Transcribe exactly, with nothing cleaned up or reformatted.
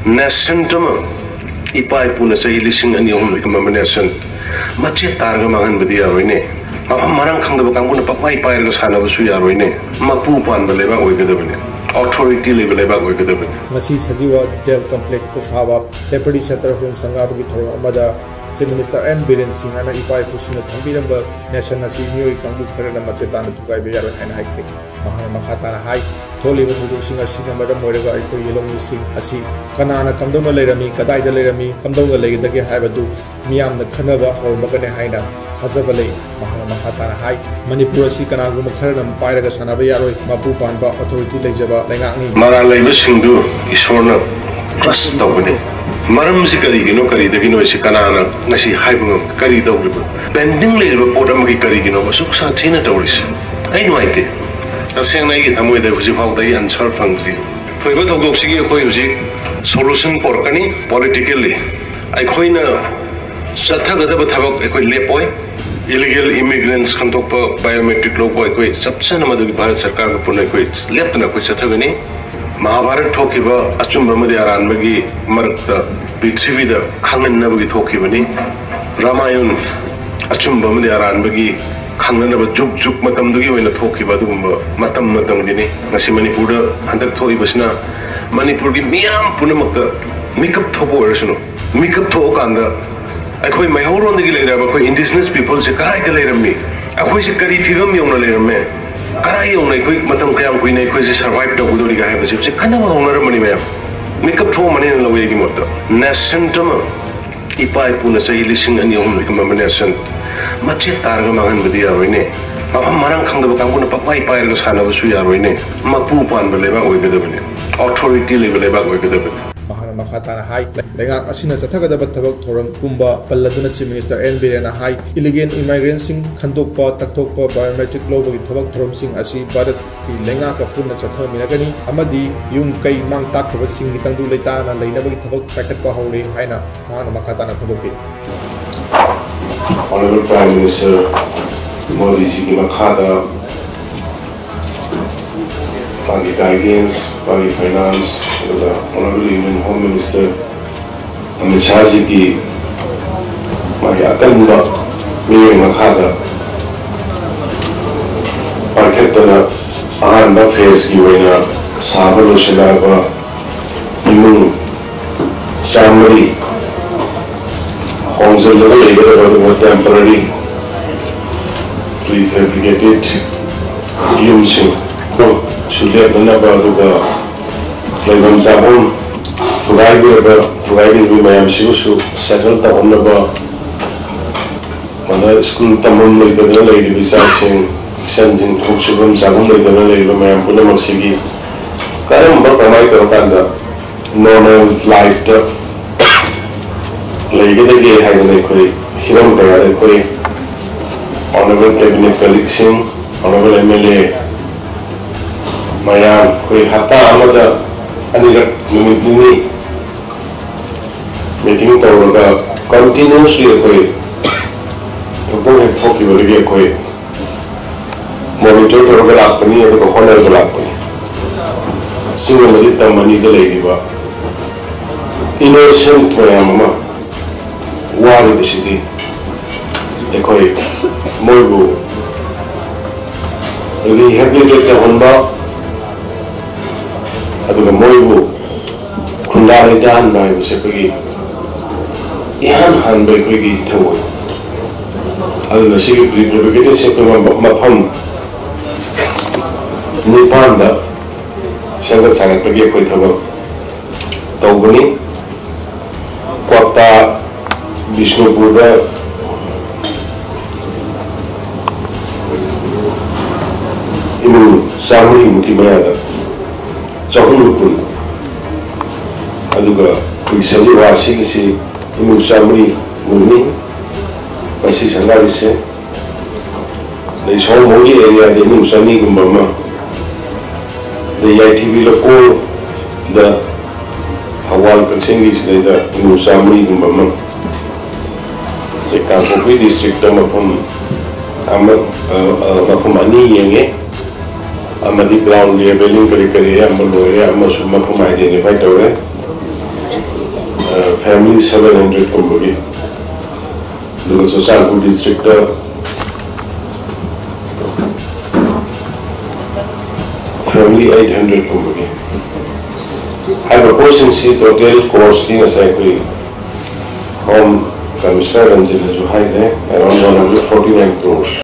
Nascent ꯑꯃ ꯏꯄꯥ ꯏꯄꯨꯅ ꯆꯍꯤ ꯂꯤꯁꯤꯡ ꯑꯅꯤ ꯑꯍꯨꯝ ꯂꯩꯔꯝꯕ nascent ꯃꯆꯦꯠ ꯇꯥꯔꯒ ꯃꯥꯡꯍꯟꯕꯗꯤ ꯌꯥꯔꯣꯏꯅꯦ꯫ ꯃꯐꯝ ꯃꯔꯥꯡ ꯈꯪꯗꯕ ꯀꯥꯡꯕꯨꯅ ꯄꯛꯄꯥꯏ ꯄꯥꯏꯔꯒ ꯁꯥꯟꯅꯕꯁꯨ ꯌꯥꯔꯣꯏꯅꯦ꯫ ꯃꯄꯨ ꯄꯥꯟꯕ ꯂꯩꯕꯥꯛ ꯑꯣꯏꯒꯗꯕꯅꯤ꯫ Authority ꯂꯩꯕ ꯂꯩꯕꯥꯛ ꯑꯣꯏꯒꯗꯕꯅꯤ꯫ ꯉꯁꯤ ꯁꯖꯤꯋꯥ ꯖꯦꯜ ꯀꯝꯄ꯭ꯂꯦꯛꯁꯇ ꯁꯥꯕ ꯇꯦꯝꯄꯔꯦꯔꯤ ꯁꯦꯜꯇꯔ ꯍꯣꯝ ꯁꯪꯒꯥꯕꯒꯤ ꯊꯧꯔꯝ ꯑꯃꯗ ꯆꯤꯐ ꯃꯤꯅꯤꯁꯇꯔ ꯑꯦꯟ ꯕꯤꯔꯦꯟ ꯁꯤꯡꯅ ꯏꯄꯥ ꯏꯄꯨꯁꯤꯡꯅ ꯊꯝꯕꯤꯔꯝꯕ nascent ꯑꯁꯤ ꯃꯤꯑꯣꯏ ꯀꯥꯡꯕꯨ ꯈꯔꯅ ꯃꯆꯦꯠ ꯇꯥꯅ ꯊꯨꯒꯥꯏꯕ ꯌꯥꯔꯣꯏ ꯍꯥꯏꯅ ꯍꯥꯏꯈꯤ꯫ ꯃꯍꯥꯛꯅ ꯃꯈꯥ ꯇꯥꯅ ꯍꯥꯏ, ꯊꯣꯛꯂꯤꯕ ꯊꯧꯗꯣꯛꯁꯤꯡ ꯑꯁꯤꯅ ꯃꯔꯝ ꯑꯣꯏꯔꯒ ꯑꯩꯈꯣꯏ ꯌꯦꯜꯍꯧꯃꯤꯁꯤꯡ ꯑꯁꯤ ꯀꯅꯥꯅ ꯀꯝꯗꯧꯅ ꯂꯩꯔꯝꯃꯤ, ꯀꯗꯥꯏꯗ ꯂꯩꯔꯝꯃꯤ, ꯀꯝꯗꯧꯅ ꯂꯩꯒꯗꯒꯦ ꯍꯥꯏꯕꯗꯨ ꯃꯤꯌꯥꯝꯅ ꯈꯟꯅꯕ ꯍꯧꯔꯝꯃꯒꯅꯤ ꯍꯥꯏꯅ ꯊꯥꯖꯕ ꯂꯩ꯫ ꯃꯍꯥꯛꯅ ꯃꯈꯥ ꯇꯥꯅ ꯍꯥꯏ, ꯃꯅꯤꯄꯨꯔ ꯑꯁꯤ ꯀꯅꯥꯒꯨꯝꯕ ꯈꯔꯅ ꯄꯥꯏꯔꯒ ꯁꯥꯟꯅꯕ ꯌꯥꯔꯣꯏ, ꯃꯄꯨ ꯄꯥꯟꯕ authority ꯂꯩꯖꯕ ꯂꯩꯉꯥꯛꯅꯤ꯫ ꯃꯔꯥꯜ ꯂꯩꯕꯁꯤꯡꯗꯨ ꯏꯁꯣꯔꯅ crush ꯇꯧꯒꯅꯤ꯫ ꯃꯔꯝꯁꯤ ꯀꯔꯤꯒꯤꯅꯣ, ꯀꯔꯤꯗꯒꯤꯅꯣ ꯍꯥꯏꯁꯤ ꯀꯅꯥꯅ ꯉꯁꯤ ꯍꯥꯏꯕ ꯉꯝ-, ꯀꯔꯤ ꯇꯧꯔꯤꯕ? Pending ꯂꯩꯔꯤꯕ ꯄꯣꯠ ꯑꯃꯒꯤ ꯀꯔꯤꯒꯤꯅꯣꯕ ꯑꯁꯨꯛ ꯁꯥꯊꯤꯅ ꯇꯧꯔꯤꯁꯤ? ꯑꯩ ꯅꯨꯡꯉꯥꯏꯇꯦ꯫ ꯇꯁꯦꯡꯅ ꯑꯩꯒꯤ ꯊꯃꯣꯏꯗ ꯍꯧꯖꯤꯛ ꯐꯥꯎꯗ ꯑꯩ answer ꯐꯪꯗ꯭ꯔꯤ꯫ ꯊꯣꯛꯏꯕ ꯊꯧꯗꯣꯛꯁꯤꯒꯤ ꯑꯩꯈꯣꯏ ꯍꯧꯖꯤꯛ solution ꯄꯣꯔꯛꯀꯅꯤ politically꯫ ꯑꯩꯈꯣꯏꯅ ꯆꯠꯊꯒꯗꯕ ꯊꯕꯛ ꯑꯩꯈꯣꯏ ꯂꯦꯞꯄꯣꯏ꯫ Illegal immigrants ꯈꯟꯗꯣꯛꯄ, biometric ꯂꯧꯕ ꯑꯩꯈꯣꯏ ꯆꯞ ꯆꯥꯅ ꯃꯗꯨꯒꯤ ꯚꯥꯔꯠ ꯁꯔꯀꯥꯔꯒ ꯄꯨꯟꯅ ꯑꯩꯈꯣꯏ ꯂꯦꯞꯇꯅ ꯑꯩꯈꯣꯏ ꯆꯠꯊꯒꯅꯤ꯫ ꯃꯍꯥꯚꯥꯔꯠ ꯊꯣꯛꯈꯤꯕ ꯑꯆꯨꯝꯕ ꯑꯃꯗꯤ ꯑꯔꯥꯟꯕꯒꯤ ꯃꯔꯛꯇ ꯄ꯭ꯔꯤꯊꯤꯕꯤꯗ ꯈꯪꯍꯟꯅꯕꯒꯤ ꯊꯣꯛꯈꯤꯕꯅꯤ꯫ ꯔꯥꯃꯥꯌꯟ ꯑꯆꯨꯝꯕ ꯑꯃꯗꯤ ꯑꯔꯥꯟꯕꯒꯤ ꯈꯪꯅꯅꯕ ꯖꯨꯛ ꯖꯨꯛ ꯃꯇꯝꯗꯨꯒꯤ ꯑꯣꯏꯅ ꯊꯣꯛꯈꯤꯕ ꯑꯗꯨꯒꯨꯝꯕ ꯃꯇꯝ ꯃꯇꯝꯒꯤꯅꯤ꯫ ꯉꯁꯤ ꯃꯅꯤꯄꯨꯔꯗ ꯍꯟꯗꯛ ꯊꯣꯛꯏꯕꯁꯤꯅ ꯃꯅꯤꯄꯨꯔꯒꯤ ꯃꯤꯌꯥꯝ ꯄꯨꯝꯅꯃꯛꯇ ꯃꯤꯀꯞ ꯊꯣꯛꯄ ꯑꯣꯏꯔꯁꯅꯨ꯫ ꯃꯤꯀꯞ ꯊꯣꯛꯑꯀꯥꯟꯗ ꯑꯩꯈꯣꯏ ꯃꯩꯍꯧꯔꯣꯟꯗꯒꯤ ꯂꯩꯔꯕ ꯑꯩꯈꯣꯏ indigenous peopleꯁꯦ ꯀꯗꯥꯏꯗ ꯂꯩꯔꯝꯃꯤ? ꯑꯩꯈꯣꯏꯁꯦ ꯀꯔꯤ ꯐꯤꯕꯝ ꯌꯧꯅ ꯂꯩꯔꯝꯃꯦ? ꯀꯗꯥꯏ ꯌꯧꯅ ꯑꯩꯈꯣꯏ ꯃꯇꯝ ꯀꯌꯥꯝ ꯀꯨꯏꯅ ꯑꯩꯈꯣꯏꯁꯦ survive ꯇꯧꯒꯗꯧꯔꯤꯒꯦ ꯍꯥꯏꯕꯁꯦ ꯍꯧꯖꯤꯛ ꯈꯟꯅꯕ ꯍꯧꯅꯔꯝꯃꯅꯤ ꯃꯌꯥꯝ꯫ ꯃꯤꯀꯞ ꯊꯣꯛꯑꯝꯃꯅꯤꯅ ꯂꯧꯋꯦ ꯑꯩꯒꯤ ꯃꯣꯠꯇ꯫ Nascent ꯑꯃ ꯏꯄꯥ ꯏꯄꯨꯅ ꯆꯍꯤ ꯂꯤꯁꯤꯡ ꯑꯅꯤ ꯑꯍꯨꯝ ꯂꯩꯔꯝꯕ nascent ꯃꯆꯦꯠ ꯇꯥꯔꯒ ꯃꯥꯡꯍꯟꯕꯗꯤ ꯌꯥꯔꯣꯏꯅꯦ꯫ ꯃꯐꯝ ꯃꯔꯥꯡ ꯈꯪꯗꯕ ꯀꯥꯡꯕꯨꯅ ꯄꯛꯄꯥꯏ ꯄꯥꯏꯔꯒ ꯁꯥꯟꯅꯕꯁꯨ ꯌꯥꯔꯣꯏꯅꯦ꯫ ꯃꯄꯨ ꯄꯥꯟꯕ ꯂꯩꯕꯥꯛ ꯑꯣꯏꯒꯗꯕꯅꯤ꯫ Authority ꯂꯩꯕ ꯂꯩꯕꯥꯛ ꯑꯣꯏꯒꯗꯕꯅꯤ꯫ ꯃꯍꯥꯛꯅ ꯃꯈꯥ ꯇꯥꯅ ꯍꯥꯏ, ꯂꯩꯉꯥꯛ ꯑꯁꯤꯅ ꯆꯠꯊꯒꯗꯕ ꯊꯕꯛ ꯊꯧꯔꯝ ꯄꯨꯝꯕ ꯄꯜꯂꯗꯨꯅ ꯆꯤꯐ ꯃꯤꯅꯤꯁꯇꯔ ꯑꯦꯟ ꯕꯤꯔꯦꯟꯅ ꯍꯥꯏ, illegal immigrantꯁꯤꯡ ꯈꯟꯗꯣꯛꯄ, ꯇꯛꯊꯣꯛꯄ, biometric ꯂꯧꯕꯒꯤ ꯊꯕꯛ ꯊꯧꯔꯝꯁꯤꯡ ꯑꯁꯤ ꯚꯥꯔꯠꯀꯤ ꯂꯩꯉꯥꯛꯀ ꯄꯨꯟꯅ ꯆꯠꯊꯃꯤꯟꯅꯒꯅꯤ ꯑꯃꯗꯤ ꯌꯨꯝ ꯀꯩ ꯃꯥꯡ ꯇꯥꯛꯈ꯭ꯔꯕꯁꯤꯡꯒꯤ ꯇꯪꯗꯨ ꯂꯩꯇꯥꯅ ꯂꯩꯅꯕꯒꯤ ꯊꯕꯛ ꯄꯥꯏꯈꯠꯄ ꯍꯧꯔꯦ ꯍꯥꯏꯅ ꯃꯍꯥꯛꯅ ꯃꯈꯥ ꯇꯥꯅ ꯐꯣꯡꯗꯣꯛꯈꯤ꯫ Honorable Prime Minister ꯃꯣꯗꯤꯖꯤꯒꯤ ꯃꯈꯥꯗ ꯃꯥꯒꯤ guidance, ꯃꯥꯒꯤ finance, ꯑꯗꯨꯒ Honorable Union Home Minister Amit ꯁꯥꯍꯖꯤꯒꯤ ꯃꯥꯒꯤ ꯑꯀꯟꯕ ꯃꯤꯠꯌꯦꯡ ꯃꯈꯥꯗ ꯄꯥꯏꯈꯠꯇꯅ ꯑꯍꯥꯟꯕ ꯐꯦꯖꯀꯤ ꯑꯣꯏꯅ ꯁꯥꯕ ꯂꯣꯏꯁꯤꯜꯂꯛꯑꯕ ꯏꯃꯨꯡ ꯆꯥꯝꯃꯔꯤ ꯍꯣꯡꯖꯤꯜꯂꯒ ꯂꯩꯒꯗꯕ ꯑꯗꯨꯒ temporary prefabricated ꯌꯨꯝꯁꯤꯡ ꯁꯨ ꯂꯦꯞꯅꯅꯕ ꯑꯗꯨꯒ ꯂꯩꯐꯝ ꯆꯥꯐꯝ ꯊꯨꯒꯥꯏꯕꯤꯔꯕ ꯊꯨꯒꯥꯏꯕꯤꯔꯕ ꯃꯌꯥꯝꯁꯤꯕꯨꯁꯨ settle ꯇꯧꯍꯟꯅꯕ, ꯃꯗ ꯁ꯭ꯀꯨꯜ ꯇꯝꯐꯝ ꯂꯩꯇꯗꯅ ꯂꯩꯔꯤꯕ ꯏꯆꯥꯁꯤꯡ, ꯏꯆꯟꯁꯤꯡ ꯊꯕꯛ ꯁꯨꯐꯝ ꯆꯥꯐꯝ ꯂꯩꯇꯗꯅ ꯂꯩꯔꯤꯕ ꯃꯌꯥꯝ ꯄꯨꯝꯅꯃꯛꯁꯤꯒꯤ ꯀꯔꯝꯕ, ꯀꯃꯥꯏꯅ ꯇꯧꯔꯀꯥꯟꯗ normal lifeꯇ ꯂꯩꯒꯗꯒꯦ ꯍꯥꯏꯗꯅ ꯑꯩꯈꯣꯏ ꯍꯤꯔꯝ ꯀꯌꯥꯗ ꯑꯩꯈꯣꯏ Honorable Cabinet colleagueꯁꯤꯡ, Honorable MLA ꯃꯌꯥꯝ ꯑꯩꯈꯣꯏ ꯍꯞꯇꯥ ꯑꯃꯗ ꯑꯅꯤꯔꯛ ꯅꯨꯃꯤꯠ ꯅꯤꯅꯤ meeting ꯇꯧꯔꯒ continuously ꯑꯩꯈꯣꯏ ꯊꯧꯗꯣꯛ ꯍꯦꯛ ꯊꯣꯛꯈꯤꯕꯗꯒꯤ ꯑꯩꯈꯣꯏ monitor ꯇꯧꯔꯒ ꯂꯥꯛꯄꯅꯤ, ꯑꯗꯨꯒ ꯍꯣꯠꯅꯔꯒ ꯂꯥꯛꯄꯅꯤ꯫ ꯆꯤꯡ ꯑꯃꯗꯤ ꯇꯝ ꯑꯅꯤꯗ ꯂꯩꯔꯤꯕ innocent ꯃꯌꯥꯝ ꯑꯃ ꯋꯥꯔꯤꯕꯁꯤꯗꯤ ꯑꯩꯈꯣꯏ ꯃꯣꯏꯕꯨ rehabilitate ꯇꯧꯍꯟꯕ, ꯑꯗꯨꯒ ꯃꯣꯏꯕꯨ ꯈꯨꯟꯗꯥ ꯂꯩꯇꯥꯍꯟꯕ ꯍꯥꯏꯕꯁꯦ ꯑꯩꯈꯣꯏꯒꯤ ꯏꯍꯥꯟ ꯍꯥꯟꯕ ꯑꯩꯈꯣꯏꯒꯤ ꯊꯧꯑꯣꯏ꯫ ꯑꯗꯨꯅ ꯁꯤꯒꯤ prefabricatedꯁꯦ ꯑꯩꯈꯣꯏ ꯃꯐꯝ ꯅꯤꯄꯥꯟꯗ ꯁꯦꯝꯒꯠ ꯁꯥꯒꯠꯄꯒꯤ ꯑꯩꯈꯣꯏ ꯊꯕꯛ ꯇꯧꯕꯅꯤ꯫ ꯀ꯭ꯋꯥꯛꯇꯥ, ꯕꯤꯁꯅꯨꯄꯨꯔꯗ ꯏꯃꯨꯡ ꯆꯥꯝꯃꯔꯤꯃꯨꯛꯀꯤ ꯃꯌꯥꯗ, ꯆꯍꯨꯝꯒ ꯀꯨꯟ, ꯑꯗꯨꯒ ꯑꯩꯈꯣꯏꯒꯤ ꯁꯖꯤꯋꯥꯁꯤꯒꯤꯁꯤ ꯏꯃꯨꯡ ꯆꯥꯝꯃꯔꯤꯃꯨꯛꯅꯤ ꯃꯁꯤ ꯁꯪꯒꯥꯔꯤꯁꯦ꯫ ꯑꯗꯩ ꯁꯣꯝꯕꯣꯡꯒꯤ areaꯗ ꯏꯃꯨꯡ ꯆꯅꯤꯒꯨꯝꯕ ꯑꯃ, ꯑꯗꯩ ꯌꯥꯏꯊꯤꯕꯤ ꯂꯧꯀꯣꯡꯗ ꯊꯧꯕꯥꯜ ꯀꯛꯆꯤꯡꯒꯤ ꯁꯤꯗꯩꯗ ꯏꯃꯨꯡ ꯆꯥꯝꯃꯔꯤꯒꯨꯝꯕ ꯑꯃ, ꯑꯗꯩ ꯀꯥꯡꯄꯣꯛꯄꯤ districtꯇ ꯃꯐꯝ ꯑꯃ, ꯑ, ꯑ, ꯃꯐꯝ ꯑꯅꯤ ꯌꯦꯡꯉꯦ꯫ ꯑꯃꯗꯤ ꯒ꯭ꯔꯥꯎꯟ ꯂꯦꯕꯦꯂꯤꯡ ꯀꯔꯤ ꯀꯔꯤ ꯑꯌꯥꯝꯕ ꯂꯣꯏꯔꯦ, ꯑꯃꯁꯨ ꯃꯐꯝ ꯑꯥꯏꯗꯦꯟꯇꯤꯐꯥꯏ ꯇꯧꯔꯦ꯫ ꯐꯦꯃꯤꯂꯤ ꯁꯚꯦꯟ ꯍꯟꯗ꯭ꯔꯦꯠ ꯀꯨꯝꯕꯒꯤ, ꯑꯗꯨꯒ Churachandpur district family eight hundred ꯀꯨꯝꯕꯒꯤ꯫ ꯍꯥꯏꯔꯤꯕ ꯄꯣꯠꯁꯤꯡꯁꯤ ꯇꯣꯇꯦꯜ ꯀꯣꯁꯇꯤ ꯉꯁꯥꯏ ꯑꯩꯈꯣꯏ ꯍꯣꯝ ꯀꯃꯤꯁꯅꯔ ꯔꯟꯖꯤꯠꯅꯁꯨ ꯍꯥꯏꯈ꯭ꯔꯦ, around one hundred forty nine ꯀ꯭ꯔꯣꯔꯁ꯫